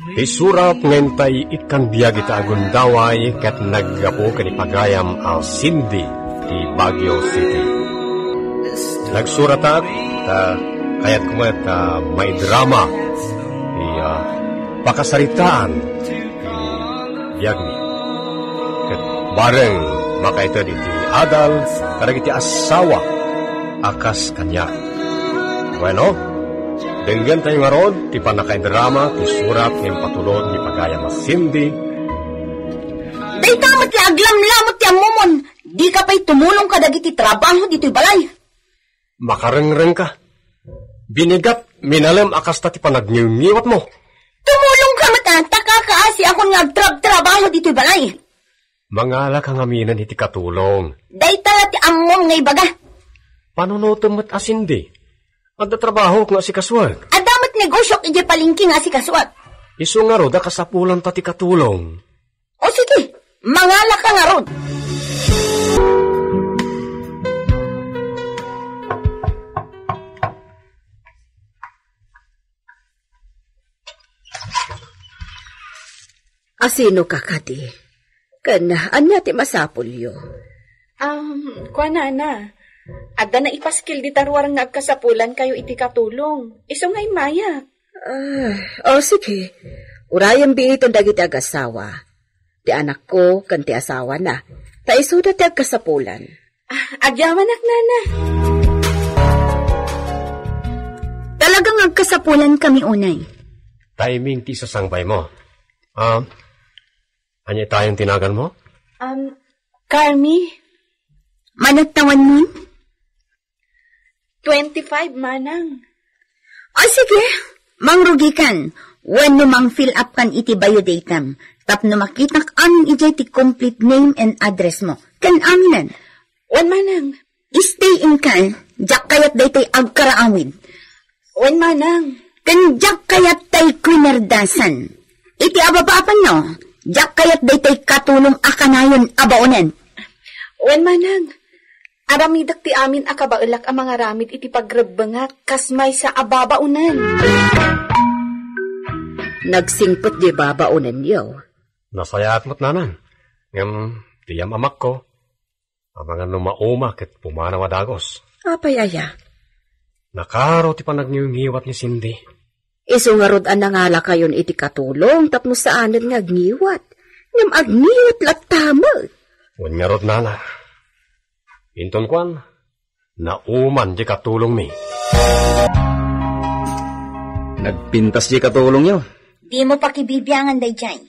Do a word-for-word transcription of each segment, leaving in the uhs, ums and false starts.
Ti surat nga intay ikkan biag ita a gundaway ket naggapu ken ni pagayam a Cindy ti Baguio City. Nagsuratak ta kayatko met a maidrama ti, ah, pakasaritaan ti biagmi. Ket bareng makaited iti adal kadagiti asawa a kas kaniak. Bueno, denggentayo ngarud ti pannakaidrama ti surat nga impatulod ni pagayam a Cindy. Dayta met la aglamlamut ti ammomon, dika pay tumulong kadagiti trabaho ditoy balay. Makarengrengka. Binigat, minalem a kasta ti panagnginggiwatmo. Tumulongka met, a, ta kakaasiakon nga agtrabtrabaho ditoy balay. Mangalaka ngamin iti katulong. Dayta ti ammom nga ibaga. Panunotem met a Cindy. Adda trabahok nga asikasuak. Adda met negosiok idiay palengke nga asikasuak. Isu ngarud a kasapulanta ti katulong. O sige, mangalaka ngarud. Asinoka kadi? Ken ania ti masapulyo? Um, kuanana, adda naipaskil dita ruar nga agkasapulankayo iti katulong. Isu nga immayak. Ah, o sige. Urayem biiten dagiti agasawa. Ti anakko ken ti asawana. Ta isuda ti agkasapulan. Ah, agyamanak, nana. Talagang agkasapulan kami unay. Timing ti sasangbaymo. Ah, ania tayon ti naganmo? Um, Carmi. Managtawanmon? Twenty-five, manang. O sige, mangrugikan. Wenno mang-fill up kan iti biodatam. Tapno makitak amin idiay ti complete name and address mo. Ken aminen. Wen, manang. Stay in ka. Diak kayat daytoy agkaraawid. Wen, manang. Ken diak kayat tay kumerdasan. Iti ababa a panno, diak kayat daytoy katulong a kanayon a baonen. Wen, manang. Aramidek ti amin a kabaelak a mangaramid iti pagrebbengak kas maysa a babaonen. Nagsingpet di babaonenyo. Nasayaat met, nanang. Ngem, ti yam-amakko, amangan no mauma ket pumanaw a dagus. Apay aya? Nakaro ti panagnginggiwat ni Cindy. Isu ngarud a nangalakayon iti katulong tapno saanen nga agngiwat. Ngem agngiwat latta met. Wen ngarud, nana. Inton kuan, nauman di katulongmi. Nagpintas di katulongyo. Dimo pakibibiangan daydiay.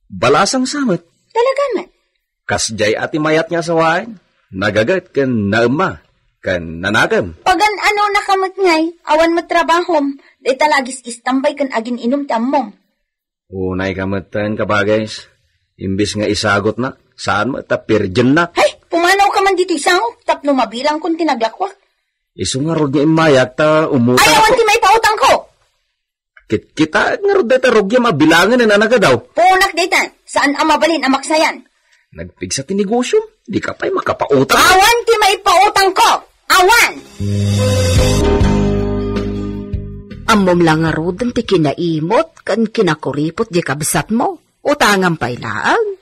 Balasang sa met. Talaga met. Kasdiay a ti mayat nga asawaen, nagaget ken naemma, ken nanagem. Pagan-anonaka met ngay, awan met trabahom, dayta la agis-istambay ken agin-inum ti ammom. Unayka metten, kabagis, imbis nga isagutna, saan met ta pirjenna. Hay, pumanawka man ditoy sao, tapno mabilangkon ti naglakwak. Isu ngarud nga immayak ta umutanakon. Ay, awan ti maipautangko! Kitkitaek ngarud dayta rugiam a bilangen a nagadaw. Puonak dayta, saan a mabalin a maksayan. Nagpigsa ti negosyom, dika pay makapautang. Awan ti maipautangko! Awan! Ammom la ngaruden ti kinaimot ken kinakuripot di kabsatmo. Utangam pay laeng.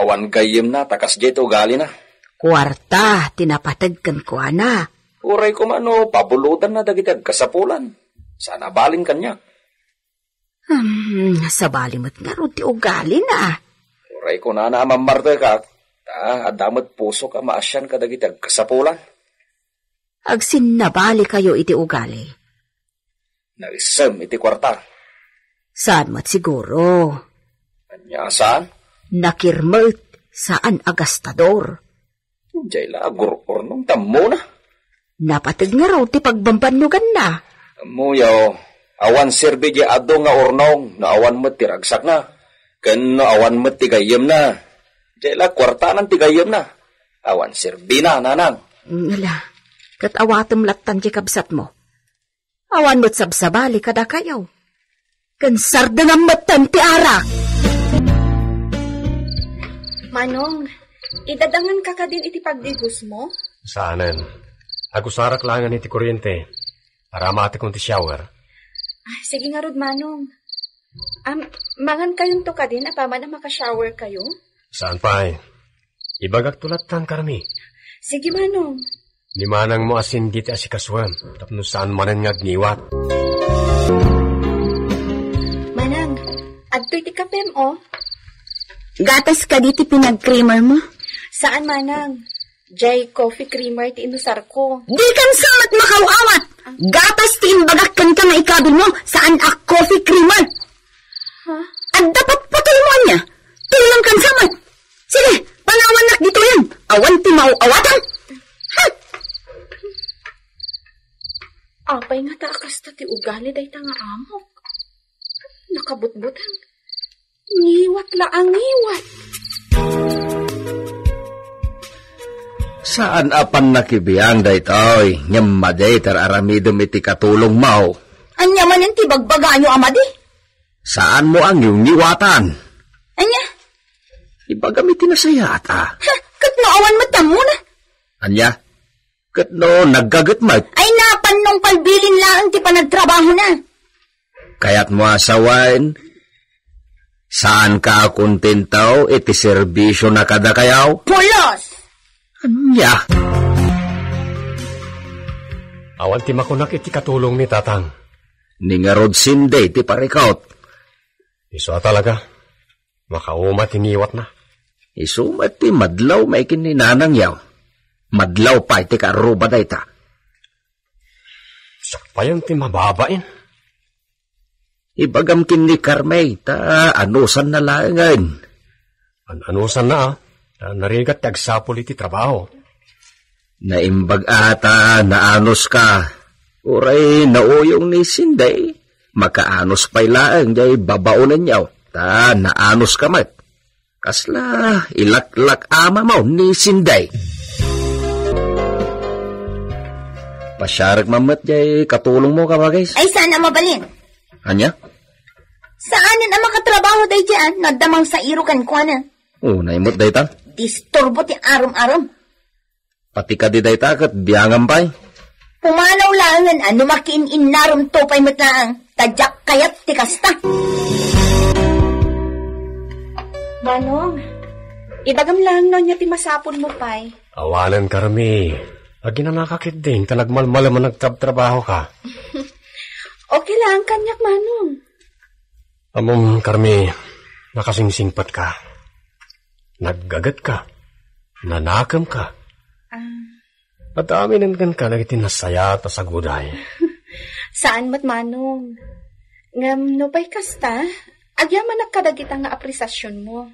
Awan gayyemna ta kasdiay ti ugalina. Kuarta ti napateg kenkuana. Uray koma no pabulodanna dagiti agkasapulan. Saan a balin kaniak. Hmm, sabali met ngarud ti ugalina. Uray kunana a mammartekak, ta adda met pusok a maasian kadagiti agkasapulan. Agsinnabalikayo iti ugali. Naisem iti kuarta. Saan met siguro? Ania saan? Nakirmet, saan a gastador. Diay la agur-urnong ti ammona. Napateg ngarud ti pagbambannoganna. Ammoyo, awan serbi diay adu nga urnong no awan met ti ragsakna, ken no awan met ti gayyemna. Diay la kuartanan ti gayyemna. Awan serbina, nanang. Ngala, ket awatem lattan ti kabsatmo. Awan met sabsabali kadakayo. Ken sardengam metten ti arak. Manong, idadangan ka kadin iti pagdigusmo? Saanen. Agusarak laengen iti kuryente. Aramatekon ti shower. Ah, sige ngarud, Manong. Am, mangan kayonto kadin apaman a makashower kayo? Saan pay? Ibagakto lattan, Carmi. Sige, Manong. Ni manangmo a Cindy ti asikasuem, tapno saan manen nga agniwat. Manang, adtoy ti kapem, oh. Gatas kadi ti pinag-creamer mo? Saan, Manang. Jay coffee creamer ti inusarko. Di kan sa met makaw-awat! Gatas ti imbagak kenka nga ikabil mo, saan a coffee creamer! Ha? Adda patpatol mo ania? Tulong kan sa met! Sige, panawannak ditoyen! Awan ti mauawatam! Ha? Apay nga ta a kasta ti ugali dayta nga amok? Nakabutbutang. Ngiwat la a ngiwat. Saan a pannakibiang daytoy, ngem madi ti ar-aramidem iti katulongmo. Ania manen ti bagbagayo a madi? Saanmo a ngiwngiwatan. Ania? Ibagam iti nasayaat a. Ha, ket no awan met ammona? Ania? Ket no naggaget met? Ay, napan nung palbilin laeng ti panagtrabahona. Kayatmo a sawen, saanka a kontento iti serbisiona kadakayo? Pulos! Ania? Awan ti makunak iti katulongmi, Tatang. Ni ngarud Cindy ti parikot. Isu a talaga. Makauma ti ngiwatna. Isu met ti madlaw maikin ni nanangyo. Madlaw pay ti kaarruba dayta. Sakbayan ti mababain. Ibagam ken ni Carmi, ta anusanna laengen. An-anusanna, a? Ta narigat ti agsapul iti trabaho. Naimbag a ta naanuska. Uray nauyong ni Cindy, makaanus pay laeng jay babaonenyo, ta naanuska met. Kasla ilaklak-amamo ni Cindy. Pasiarek man met jay katulongmo, kabagis. Ay, saan a mabalin? Ania? Saanen a makatrabaho daydiay, no adda mangsairo kenkuana. Unay met dayta. Disturbo ti arum-arum. Pati kadi dayta ket biangam pay. Pumanaw laengen a no makiin-innarumto pay met laeng, ta diak kayat ti kasta. Manong, ibagam laeng no ania ti masapulmo pay. Awanen, Carmi. Aginanaka ketdin ta nagmalmalem a nagtrabtrabahoka. Okay laeng kaniak, Manong. Ammom, Carmi, nakasingsingpetka. Naggagetka. Nanakemka. Ah. Adda aminen kenka dagiti nasayaat a saguday. Saan met, Manong. Ngem no pay kasta, agyamanak kadagita nga apresiasionmo.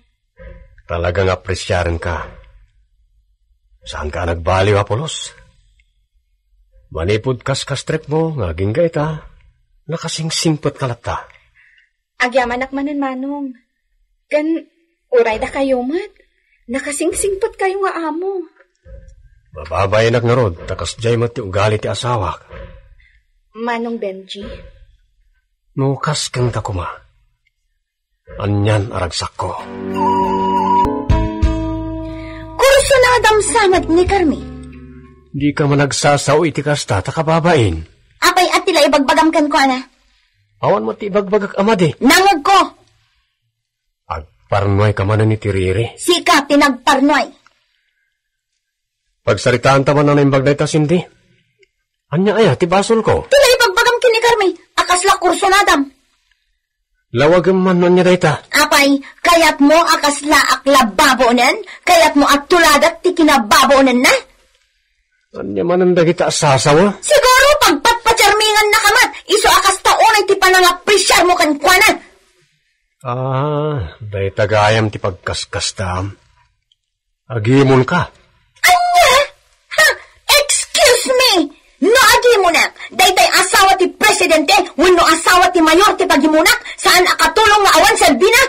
Talaga nga apresiarenka. Saanka a nagbaliw a pulos. Manipud kaskastrekmo nga agingga ita, nakasingsingpetka latta. Agyamanak manen, Manong. Ken, uray dakayo met, nakasingsingpetkayo nga amo. Mababainak ngarud, ta kasdiay met ti ugali ti asawak. Manong Benji? No kas kenka koma. Anian a ragsakko. Kursunadam sa met ni Carmi. Dika managsasao iti kasta, ta kababain. Apay a ti la ibagbagam kenkuana? Awan met ti ibagbagak a madi. Nangugko. Agparnuay ka manen iti riri. Sika ti nagparnuay. Pagsaritaan ta man a naimbag dayta, Cindy. Ania aya ti basolko? Ti la ibagbagam ken ni Carmi, a kasla kursunadam. Lawagem man no ania dayta. Apay, kayatmo a kasla ak la babonen? Kayatmo a tuladak ti kinababonen na? Ania manen dagita a sasawa? Siguro, pagpatpatiarmingan na ka met, isu a kasta unay ti panangapresiarmo kenkuana. Ah, dayta gayam ti pagkaskastam. Agimon ka. Ania? Ha? Excuse me! No agimonak, daytay asawa ti presidente wenno asawa ti mayor ti pagimonak, saan a katulong nga awan serbina?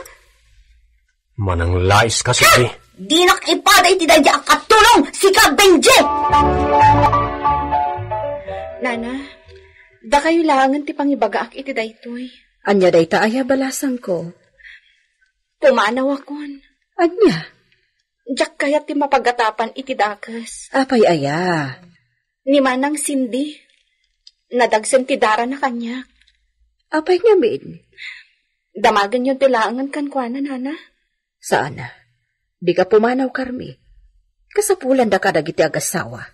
Mananglais ka, Sisi. Dinak ipada iti daydi a katulong, sika, Benji! Nana, dakayo laengen ti pangibagaak iti daytoy. Ania dayta aya, balasangko? Pumanawakon. Ania? Diak kayat ti mapagatapan iti dakes. Apay aya? Ni Manang Cindy, nadagsen ti darana kaniak. Apay ngamin? Damagenyon ti laengen kenkuana, nana? Saan. Dika pumanaw, Carmi. Kasapulandaka dagiti agassawa.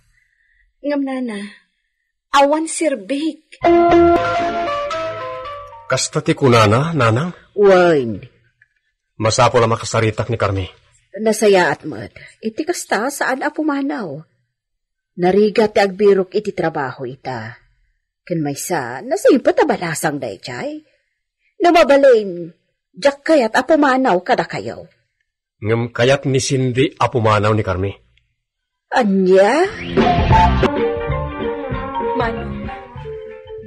Ngem, nana, awan serbik. Kasta ti kunana, nanang? Wen. Masapul a makasaritak ni Carmi. Nasayaat met. Iti kasta, saan a pumanaw. Narigat ti agbirok iti trabaho ita. Ken maysa, nasipet a balasang daydiay. No mabalin, diak kayat a pumanaw kadakayo. Ngem kayat ni Cindy a pumanaw ni Carmi. Ania? Manong,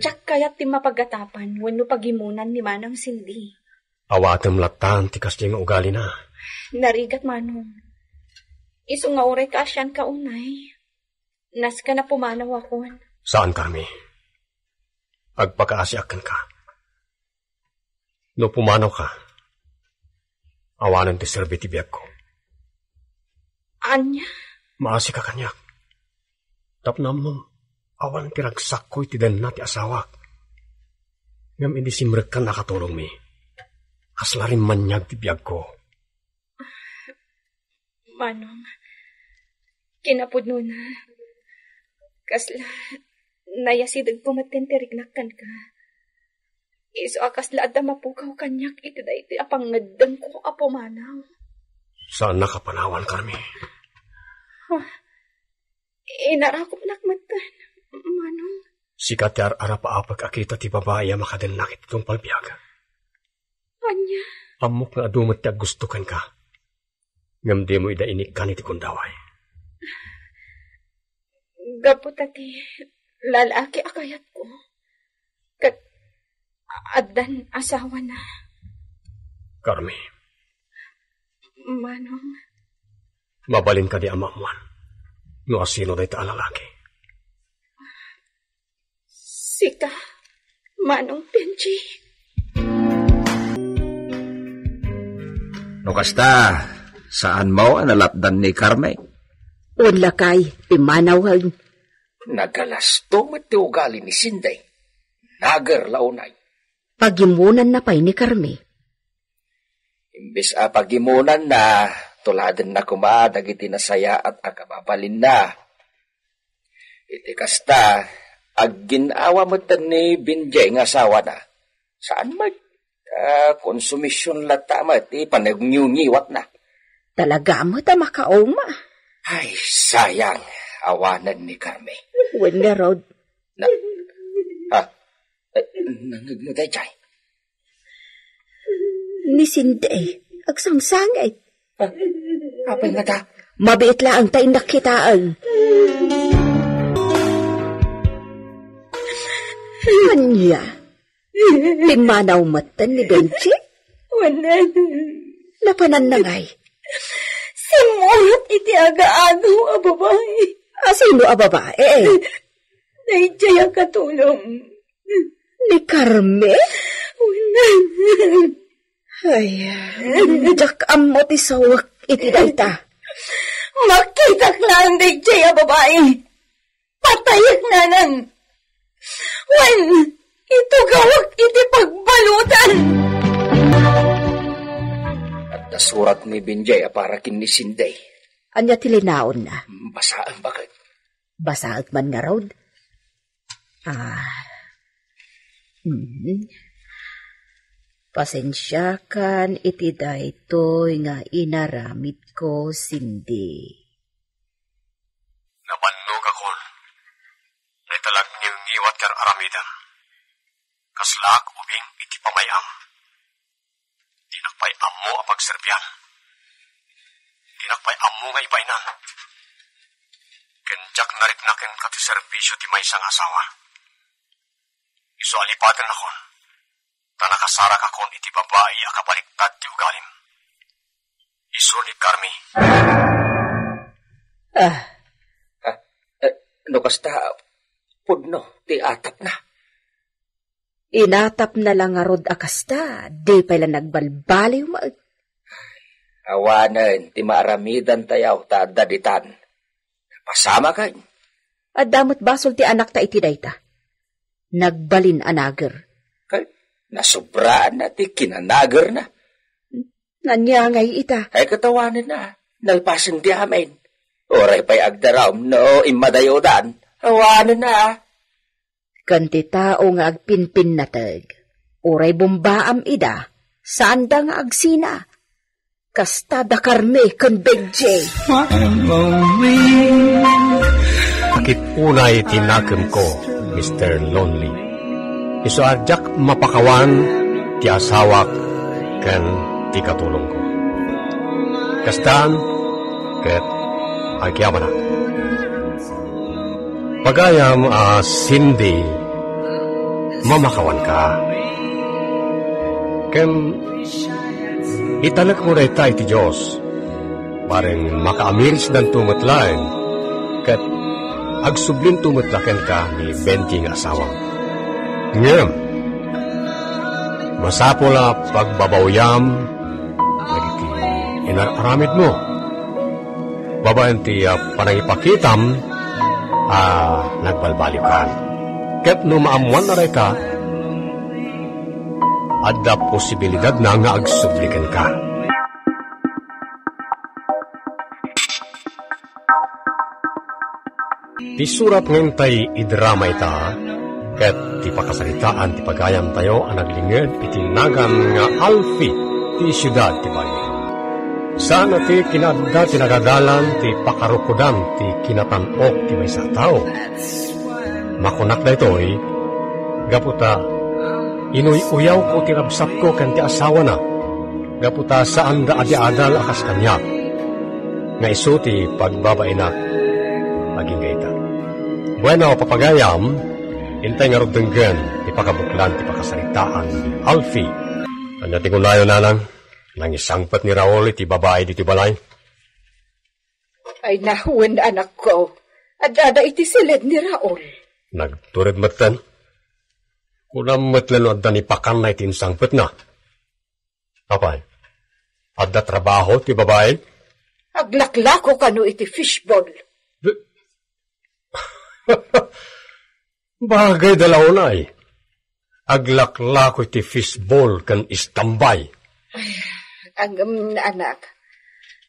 diak kayat ti mapagatapan wenno pagimonan ni Manang Cindy. Awatem latta ti kasdiay nga ugalina. Narigat, Manong. Isu nga uray kaasianka unay, nasken a pumanawakon. Saan, Carmi. Agpakaasiak kenka. No pumanawka, awanen ti serbi ti biagko. Ania? Maasika kaniak. Tapno ammom, awan ti ragsakko iti denna ti asawak. Ngem idi simrekkan a katulongmi, kasla rimmaniag ti biagko. Manong, kinapudnona, kasla nayasidegko met ti riknak kenka. Isu a kasla adda mapukaw kaniak iti daytoy a pangngeddengko a pumanaw. Saannak a panawan, Carmi. Ah, inarakupnak metten, Manong. Sika ti ar-arapaapek a kita ti babai a makadennak iti tungpal biag. Ania? Ammok nga adu met ti aggusto kenka. Ngem dimo ida inikkan iti gundaway. Gapu ta ti lalaki a kayatko, ket addan asawana. Carmi. Manong. Mabalin kadi a maammuan no asino dayta a lalaki? Sika, Manong Benji. No kasta, saanmo a nalatdan ni Carmi? Wen, lakay, pimmanawen. Nagalasto met ti ugali ni Cindy. Nager la unay. Pagimonanna pay ni Carmi. Imbes a pagimonanna, tuladenna koma dagiti nasayaat a kababalinna. Iti kasta, agin-awa met ni Benji nga asawana. Saan met, ah, konsumision latta met ti panagniwngiwatna. Talaga met a makauma. Ay, sayang, awanen ni Carmi. Wen ngarud. Na, ah, eh, nangngegmo daydiay? Ni Cindy, agsangsangit. Ah, apay ngata? Mabiit laeng ta innak kitaen. Ania? Pimmanaw metten ni Benji? Wen. Napananna ngay? Simmurat iti aga-agaw a babai. Asino a babai? Daydiay a katulong. Ni Carmi? Wen. Ay, diak ammo ti sawek iti dayta. Makitak laeng daydiay a babai. Patayek, nanang. Wen, itugawek iti pagbalutan. Adda surat ni Benji a para ken ni Cindy. Ania ti linaonna? Basaem baket. Basaek man ngarud. Ah. Mm. Pasensiakan iti daytoy nga inaramidko, Cindy. Nabannogakon, dayta la agngiwngiwat ti ar-aramidem. Kaslaak ubing iti pamay-am. Dinak pay ammo a pagserbian. Dinak pay ammo nga ibainam. Ken diak nariknaken ti serbisio ti maysa nga asawa. Isu a lipatennakon, ta nakasarakakon iti babai a kabaliktad ti ugalim. Isu ni Carmi. Ah. Ah, eh, no kasta, pudno ti atapna. Inatapna la ngarud a kasta, di pay la nagbalbaliw met. Awanen ti maaramidantayo ta adda ditan. Napasamaken. Adda met basol ti anakta iti dayta. Nagbalin a nager. Kay, Nasubraan na ti kinanagerna. Ania ngay ita? Ay, ket awanen na. Nalpasen ti amin. Uray pay agdarum no immadayodan. Awanen na. Ken ti tao nga agpinpinnateg, uray bombaam ida, saanda nga agsina. Kasta da Carme ken Benji. Sakit unay ti nakemko, Mister Lonely. Isu a diak mapakawan ti asawak ken ti katulongko. Kastan ket agyamanak. Pagayam a Cindy, mamakawanka. Ken italekmo dayta iti Dios, bareng makaamirisdanto met laeng, ket agsublinto met la kenka ni Benji nga asawam. Ngem, masapul a pagbabawyam dagiti inar-aramidmo babaen ti, ah, panangipakitam a nagbalbaliwkan. Ket no maammuanna dayta, adda posibilidadna nga agsubli kenka. Ti surat nga intay idrama ita, ket ti pakasaritaan ti pagayamtayo a naglinged iti nagan nga Alfie ti siudad ti Baguio. Saan a ti kinaadda ti nagadalan ti pakarukodan ti kinatan-ok ti maysa a tao. Makunak daytoy, gapu ta inuy-uyawko ti kabsatko ken ti asawana, gapu ta saanda a diadal a kas kaniak, nga isu ti pagbabainak agingga ita. Bueno, papagayam, intay ngarud denggen ti pakabuklan ti pakasaritaan ni Alfie. Ania ti kunayo, nanang? Nangisangpet ni Raul iti babai ditoy balay? Ay, nawen, anakko. Addada iti siled ni Raul. Nagtured metten. Kunam met la no adda nipakanna iti insangpetna. Apay, adda trabaho ti babai? Aglaklako kano iti fishball. Bagay da la unay. Aglaklako iti fishball ken istambay. Ay, ngem, anak,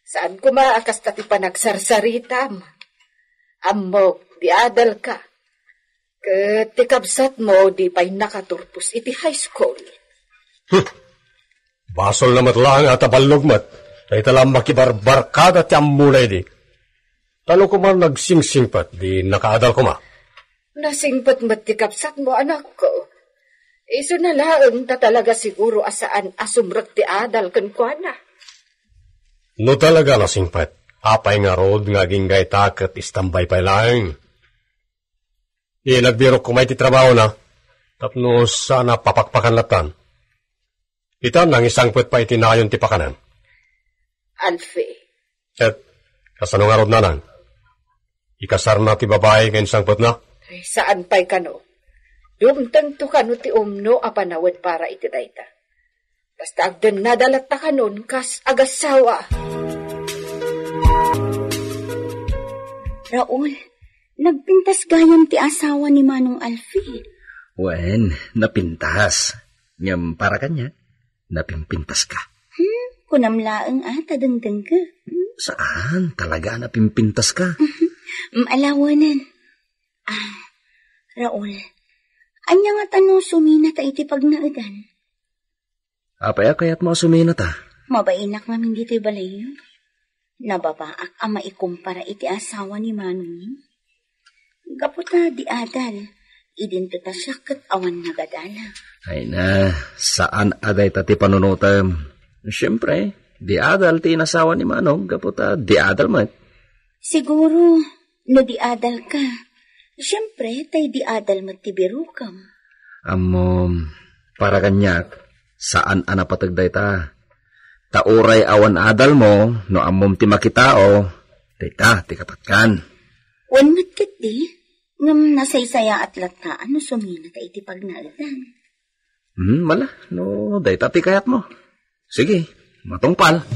saan koma a kasta ti panagsarsaritam. Ammok, diadalka. Ket ti kabsatmo, di pay nakaturpos iti high school. Hmm. Basolna met laeng a ta ballog met. Dayta la makibarbarkada ti ammona idi. Tano koma nagsingpet, di nakaadal koma. Nasingpet met ti kabsatmo, anakko. Isuna laeng ta talaga siguro a saan a sumrek ti adal kenkuana. No talaga nasingpet, apay ngarud nga agingga ita ket istambay pay laeng? Inagbirok koma iti trabahona, tapno saan a papakpakan lattan. Ita, nangisangpet pay iti nayon ti pakanem. Alfie. Ket, kasano ngarud, nanang? Ikasarna ti babai nga insangpetna? Ay, saan pay kano. Dumtengto kano ti umno a panawen para iti dayta. Basta agdennada latta kanon kas agassawa. Raul, nagpintas gayam ti asawa ni Manong Alfie. Wen, napintas. Ngem para kaniak, napimpintaska. Hmm, kunam laeng a ta dengdengka. Saan, talaga a napimpintaska. Mm, alawanan. Ah, Raul, ania ngata no suminata iti pagnaedan? Apay a kayatmo a suminata? Mabainak ngamin ditoy balayyo. Nababaak a maikumpara iti asawa ni Manong. Gapu ta di adal, idinto ta siak ket awan nagadala. Ay na, saan a dayta ti panunotem. Siempre, di adal ti inasawa ni Manong, gapu ta di adal met. Siguro, no di adal ka, siempre, tay di adal met ti birokam. Ammom, para kaniak, saan a napateg dayta. Ta uray awan adalmo, no ammom ti makitao, dayta ti kapatkan. Wen met ketdi, ngem nasaysayaat latta no suminata iti pagnaedan. Hmm, mala, no dayta ti kayatmo. Sige, matungpal.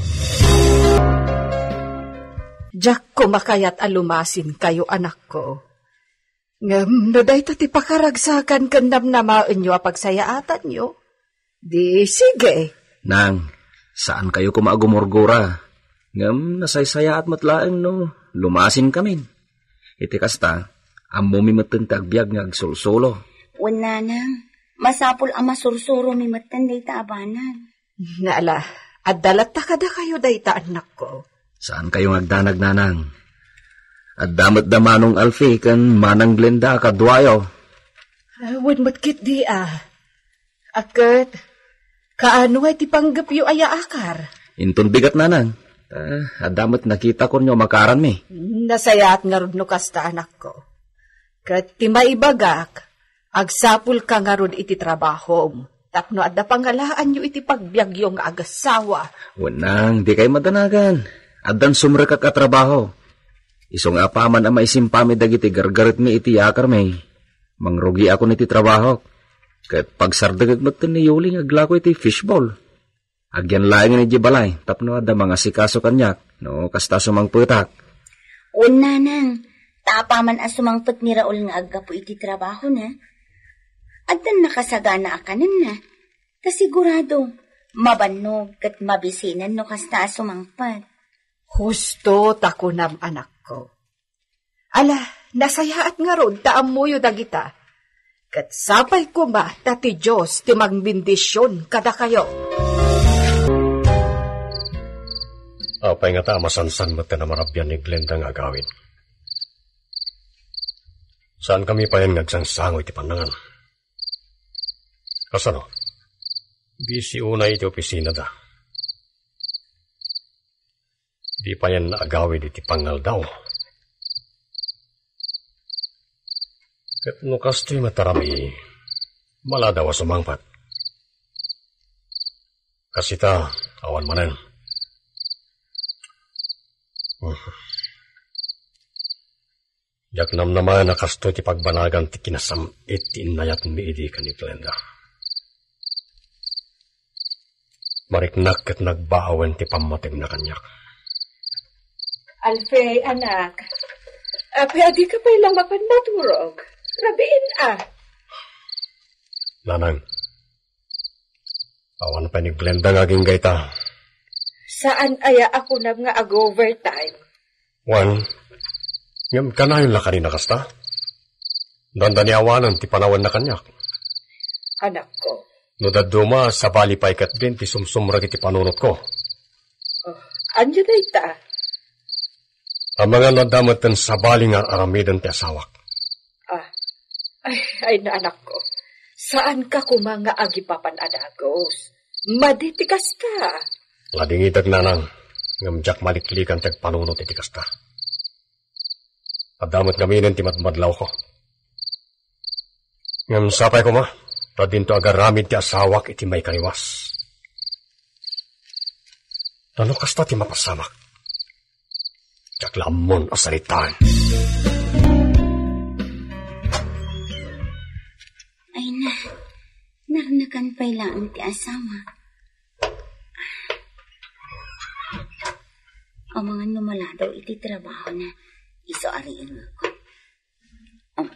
Diak koma kayat a lumasinkayo, anakko. Ngem no dayta ti pakaragsakan ken namnamaenyo a pagsayaatanyo, Di sige. Nang, saan kayo koma a gumurgura. Ngem nasaysayaat met laeng no lumasin kamin. Iti kasta, ammomi metten ti agbiag nga agsulsulo. Wen, nanang, masapul a masursuromi metten dayta a banag. Nala, adda latta kadakayo dayta, annakko. Saan kayo nga agdanag, nanang? Adda met da Manong Alfie ken Manang Glenda a kaduayo. Ah, wen met ketdi a. A ket, kaano nga iti panggepyo a yaakar? Inton bigat, nanang. Ah, adda met nakitakonyo a makaranmi. Nasayaat ngarud no kasta, anakko. Ket ti maibagak, agsapulka ngarud iti trabahom, tapno adda pangalaanyo iti pagbiagyo nga agasawa. Wen, nang, dikay madanagan. Addan sumrekak a trabaho. Isu nga apaman a maisimpami dagiti gargaretmi iti yakarmi, mangrugiakon iti trabahok. Ket pagsardengek metten ni Yuli nga aglako iti fishball. Agyan laengen idiay balay tapno adda mangasikaso kaniak no kasta sumangpetak. Wen, nanang, ta apaman a sumangpet ni Raul nga aggapu iti trabahona, addan nakasagana a kanenna. Ta sigurado, mabannog ket mabisinen no kasta a sumangpet. Husto ta kunam, anakko. Ala, nasayaat ngarud ta ammoyo dagita. Ket sapay koma ta ti Dios ti mangbendision kadakayo. Apay ngata a masansan met ti namarabian ni Glenda nga agawid? Saan kami payen nga agsangsango iti pannangan? Kasano? Busy unay iti opisinada. Di payen naagawid iti pangaldaw. Ket no kastoy met a rami, maladaw a sumangpet. Kas ita, awan manen. Diak namnama a kastoy ti pagbanagan ti kinasam-it ti innayatmi idi ken ni Glenda. Mariknak ket nagbaawen ti pammatengna kaniak. Alfie, anak. Apay, adika pay la mapan maturog? Rabiin a. Nanang, awan pay ni Glenda nga agingga ita. Saan aya a kunam nga ag-overtime? Wen, ngem kanayon la kanina kasta? Dandani awanen ti panawenna kaniak. Anakko. No dadduma, sabali pay ketdin ti sumsumrek iti panunotko. Oh, ania dayta? Amangan no adda metten sabali nga ar-aramiden ti asawak. Ah, ay, ay, na, anakko. Saanka koma nga agipapan a dagus. Madi ti kasta. Ladingitag, nanang, ngem diak maliklikan ti agpanunot iti kasta. Adda met ngaminen ti madmadlawko. Ngem sapay koma, ta dinto agaramid ti asawak iti maikariwas. Ta no kasta ti mapasamak, diak la ammon a saritaen. Ay na, narnakan pay laeng ti asawa. Amangan no maladaw iti trabahona, isu a riingko. Oh.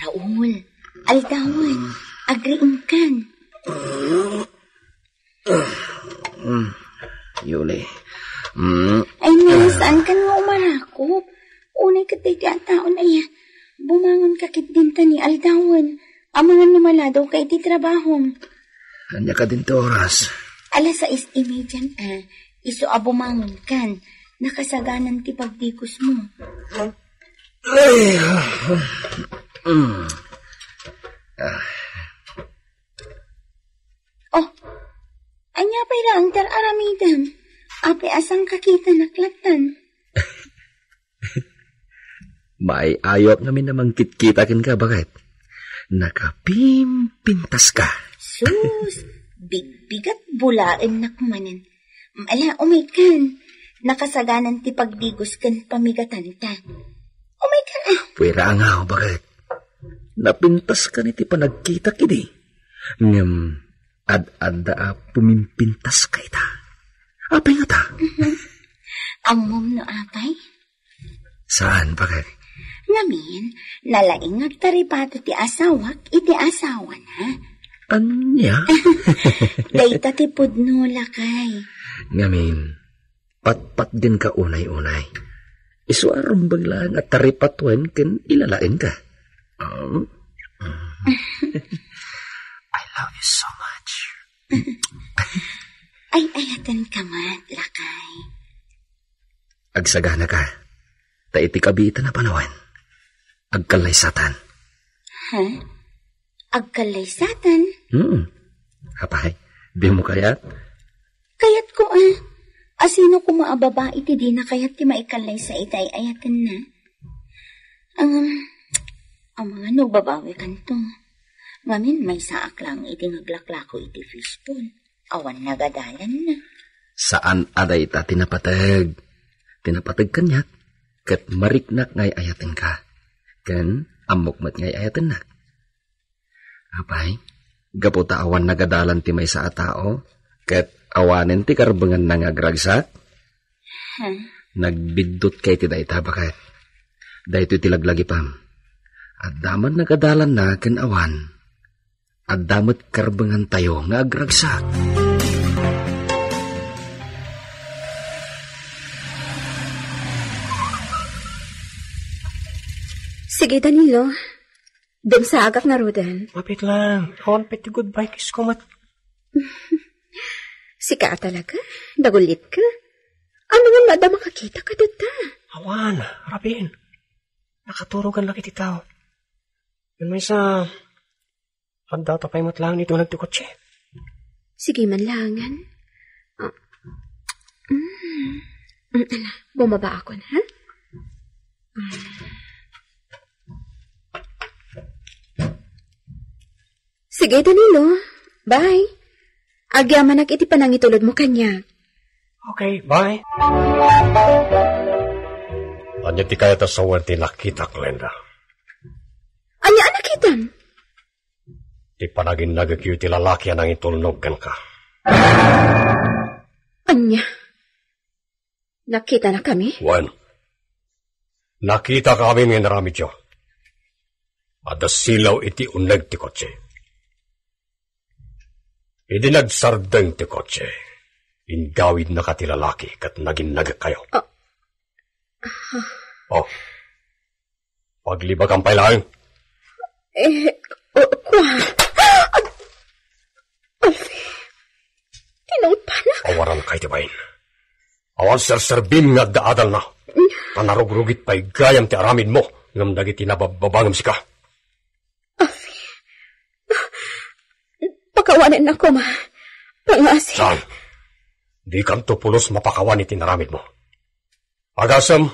Raul, aldawen, agriingkan. Mm, Yuli. Mm. Ay, na, saan ka nga umarakop? Unay ket daytoy a taon, aya. Bumangon ka ket dinta ni aldawen. Amangan no maladaw ka iti trabahom. Ania ka dinto oras? Alas sais y media, a. Isu a bumangon kan. Nakasaganan ti pagdigos mo. Ay, ah, mm. Ah. Oh, ania pay laeng ti ar-aramidem? Apay a saan ka kitanak lattan? Maay-ayoak ngamin a mangkitkita kenka, baket. Nakapimpintas ka. Sus, bigbigat bulaennak manen. Ala, umay kan. Nakasaganan ti pagdigos ken pamigatanta. Umay kan, ah. Puwera nga, baket. Napintas ka ni ti panagkitak idi. Ngem, ad-adda a pumimpintas ka ita. Apay ngata? Mhm. Ammom no apay? Saan, baket? Ngamin, nalaing nga agtaripato ti asawak iti asawana. Ania? Dayta ti pudno, lakay. Ngamin, patpatgenka unay-unay. Isu a rumbeng laeng a taripatuen ken ilalaenka. Oh. I love you so much. Ay, ayatenka met, lakay. Agsaganaka. Ta iti kabiitan a panawen, agkallaysatan. Ha? Agkallaysatan? Hmm. Apay, dimo kayat? Kayatko a. Asino koma a babai ti dina kayat ti maikallaysa iti ay-ayatenna? Um, amangan no agbabawikanto. Ngamin, maysaak laeng iti naglaklako iti fishpond. Awan nagadalanna. Saan a dayta ti napateg. Ti napateg kaniak, ket mariknak nga ay-ayatenka. Ken ammok met nga ay-ayatennak. Apay, gapu ta awan nagadalan ti maysa a tao, ket awanen ti karbenganna nga agragsak? Hmm. Nagbiddutka iti dayta, baket. Daytoy ti laglagipam. Adda man nagadalanna ken awan. Adda met karbengantayo nga agragsak. Sige, Danilo. Dumsagak ngaruden. Mapit lang. Awan pay ti goodbye kiss ko met. Sika a talaga? Nagulitka? Amangan no adda makakita kadata? Awan, Rabin. Nakaturogan lagi ti tao. Ngem maysa, adda ta pay met laeng iti uneg ti kotse. Sige man laengen. Ah. Mm. Mm, ala, bumaba akon, ha? Mm. Sige, Danilo. Bye. Agyamanak iti panangitulodmo kaniak. Okay, bye. Ania ti kayat a sawen ti nakitak, Glenda? Ania a nakitam? Ti panaginnagekyo iti lalaki a nangitulnog kenka. Ania? Nakitanakami? Wen, nakitakamin nga inaramidyo. Adda silaw iti uneg ti kotse. Idi nagsardeng ti kotse, inggawidnaka ti lalaki ket naginnagekkayo. Ah. Oh. Paglibakam pay laeng. Eh, uh, kua. Alfie, tinungpanak. Awaranka iti bain. Awan serserbim nga adda adalna. Ta narugrugit pay gayam ti aramidmo, ngem dagiti nababbabangem sika. Alfie, pakawanennak koma. Pangngaasim. Saan? Dikanto pulos mapakawan iti inaramidmo. Agasem,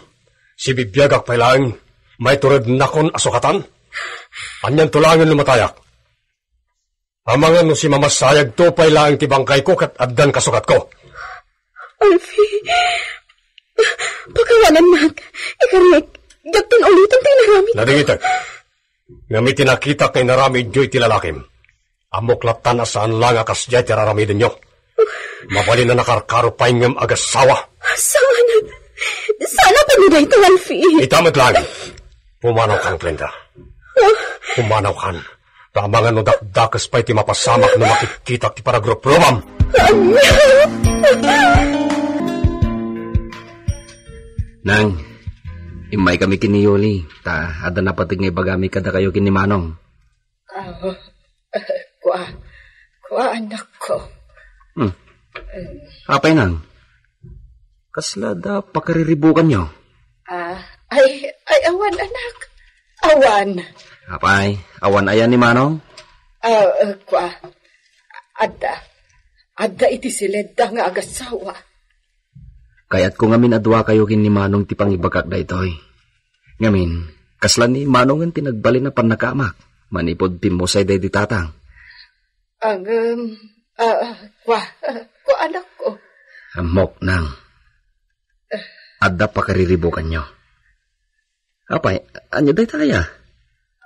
sibibiagak pay laeng, maiturednakon a sukatan? Anianto laengen no matayak? Amangan no simamasayagto pay laeng ti bangkayko ket addan kasukatko. Alfie, pakawanennak, ikarik, diak ulitan ti inaramid. Nadingitek. Ngem iti nakitak nga inaramidyo iti lalakim, ammok lattan a saan laeng a kasdiay ti raramidenyo. Mabalin a nakarkaro pay ngem agassawa. Saan? Saan a pagno daytoy, Alfie? Ita met laeng. Pumanawkan, Glenda. Pumanawkan. Ta amangan no dakdakes pay ti mapasamak no makitkitak ti panagruprubam. Ania? Nang, immaykami ken ni Yoli, ta adda napateg nga ibagami kadakayo ken ni Manong. Ah, kua, kua, anakko. Hmm. Apay, Nang? Kasla adda pakariribukanyo? Ah, ay, ay, awan, anak. Awan. Apay, awan aya ni Manong? Ah, eh, kua. Adda. Adda iti siledda nga agassawa. Kayatko ngamin a duakayo ken ni Manong ti pangibagak daytoy. Ngamin, kasla ni Manongen ti nagbalin a pannakaamak manipud pimmusay daydi tatang. Ngem, ah, ah, kua, kua, anakko. Ammok, Nang. Adda pakariribukanyo. Apay, ania dayta aya?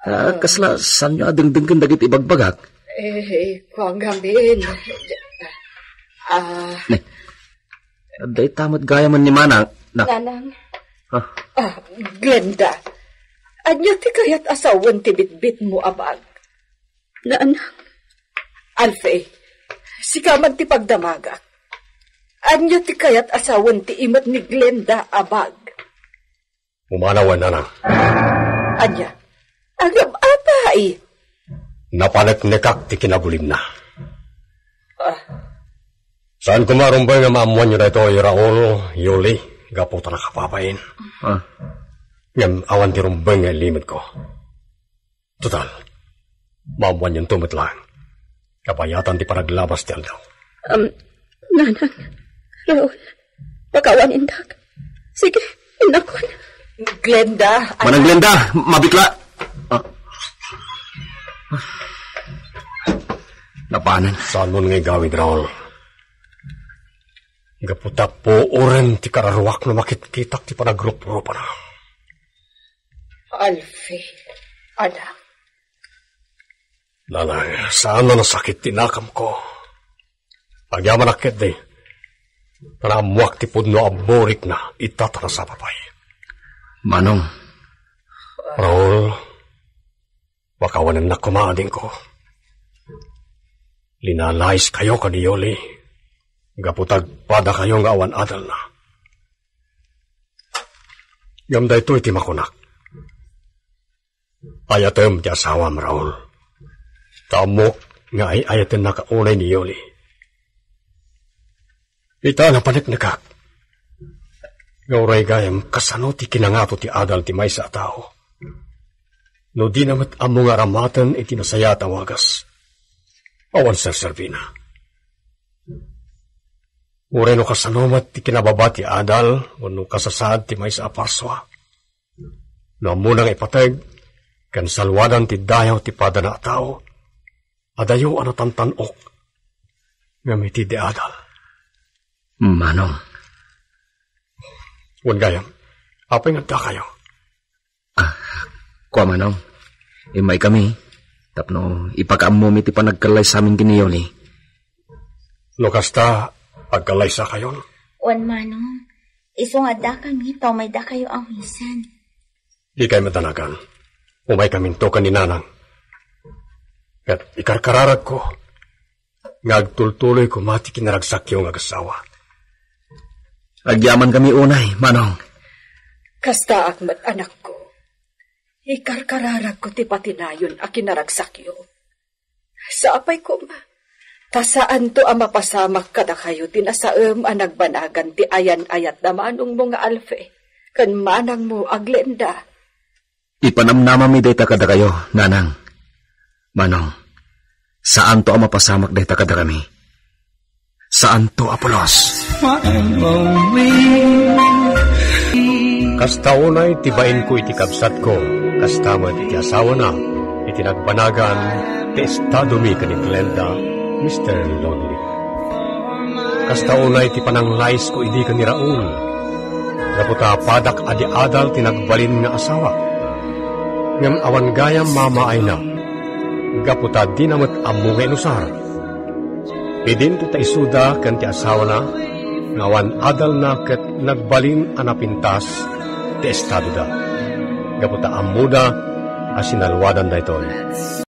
Ah, kasla saanyo a dengdenggen dagiti ibagbagak? Eh, kua ngamin. Ah. Ne, adda ita met gayam ni Manang, nak. Nanang. Ah. Ah, Glenda. Ania ti kayat a sawen ti bitbitmo a bag? Nanang. Alfie, sika man ti pagdamagak. Ania ti kayat a sawen ti imet ni Glenda a bag? Umanawen, nanang. Ania? Agab-apay? Napaneknekak ti kinagulimna. Ah. Saan koma rumbeng nga maammoanyo daytoy, Raul, Yoli, gapu ta nakapapain. Ah. Ngem awan ti rumbeng nga ilimedko. Total, maammoanyonto met laeng. Kabayatan ti panaglabas ti aldaw. Um, Nanang, Raul, pakawan indak. Sige, innakon. Glenda, Manang Glenda, mabikla. Ah. Napanan. Saan mo nga igawid, Raul? Gapu ta puoren ti kararuak no makitkitak ti panagruprupanna. Alfie, anak. Nanang, saan a nasakit ti nakamko. Agyamanak ketdi. Ta naammoak ti pudno a burikna, ita ta nasapa pay. Manong. Raul, pakawanennak koma adingko. Linalayiskayo ken ni Yoli. Gapu ta agpadakayo nga awan adalna. Ngem daytoy ti makunak. Ayatem ti asawam, Raul. Ta ammok nga ay-ayatennaka unay ni Yoli. Ita, napaneknekak. Nga uray gayam, kasano ti kinangato ti adal ti maysa a tao? No dina met ammo nga aramaten iti nasayaat a wagas, awan serserbina. Uray no kasano met ti kinababa ti adal wenno kasasaad ti maysa a parsua. No ammona nga ipateg ken saluadan ti dayaw ti padana a tao, adayo a natantan-ok ngem iti di adal. Manong. Wen gayam, apay nga addakayo? Ah, kua, Manong. Immaykami tapno ipakaammomi ti panagkallaysami ken ni Yoli. No kasta, agkallaysakayon? Wen, Manong. Isu nga addakami ta umaydakayo awisan. Dikay madanagan. Umaykaminto ken ni Nanang. Ket ikarkararagko nga agtultuloy koma ti kinaragsakyo nga agassawa. Agyamankami unay, Manong. Kastaak met, anakko. Ikarkararagko ti patinayon a kinaragsakyo. Sapay koma, ta saanto a mapasamak kadakayo ti nasaem a nagbanagan ti ayan-ayat da manongmo nga Alfie ken manangmo a Glenda. Ipanamnamami dayta kadakayo, Nanang. Manong, saanto a mapasamak dayta kadakami. Saanto a pulos. Kasta unay ti bainko iti kabsatko, kasta met iti asawana, iti nagbanagan ti estadomi ken ni Glenda, Mister Lonely. Kasta unay ti pananglaysko idi ken ni Raul, gapu ta padak a di adal ti nagbalin nga asawa. Ngem awan gayam mamaayna, gapu ta dina met ammo nga inusar. Idinto ta isuda ken ti asawana nga awan adalna ket nagbalin a napintas ti estadoda, gapu ta ammoda a sinaluadan daytoy.